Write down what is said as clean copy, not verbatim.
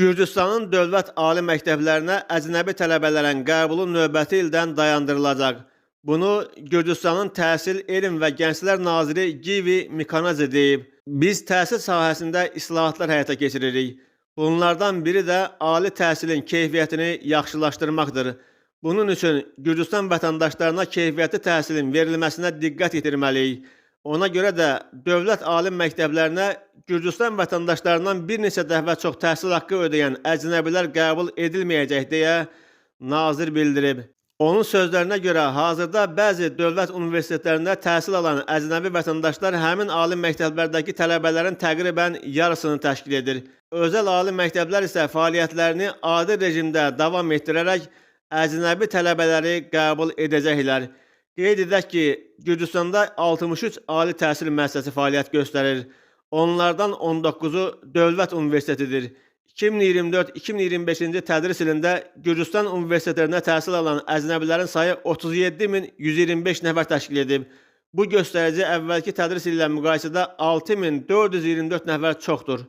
Gürcüstanın dövlət ali məktəblərinə əcnəbi tələbələrin qəbulu növbəti ildən dayandırılacaq. Bunu Gürcüstanın Təhsil, Elm və Gənclər naziri Givi Mikanaze deyib. Biz təhsil sahəsində islahatlar həyata keçiririk. Bunlardan biri də ali təhsilin keyfiyyətini yaxşılaşdırmaqdır. Bunun üçün Gürcüstan vətəndaşlarına keyfiyyətli təhsilin verilməsinə diqqət yetirməliyik. Ona görə də dövlət ali məktəblərinə Gürcüstan vətəndaşlarından bir neçə dəfə çox təhsil haqqı ödəyən əcnəbilər qəbul edilməyəcək deyə nazir bildirib. Onun sözlərinə görə hazırda bəzi dövlət universitetlərində təhsil alan əcnəbi vətəndaşlar həmin ali məktəblərdəki tələbələrin təqribən yarısını təşkil edir. Özəl ali məktəblər isə fəaliyyətlərini adi rejimdə davam etdirərək əcnəbi tələbələri qəbul edəcəklər. Qeyd edək ki, Gürcüstanda 63 ali təhsil müəssisəsi fəaliyyət göstərir. Onlardan 19-u dövlət universitetidir. 2024-2025-ci tədris ilində Gürcüstan universitetlərində təhsil alan əcnəbilərin sayı 37.125 nəfər təşkil edib. Bu göstərici əvvəlki tədris ili ilə müqayisədə 6424 nəfər çoxdur.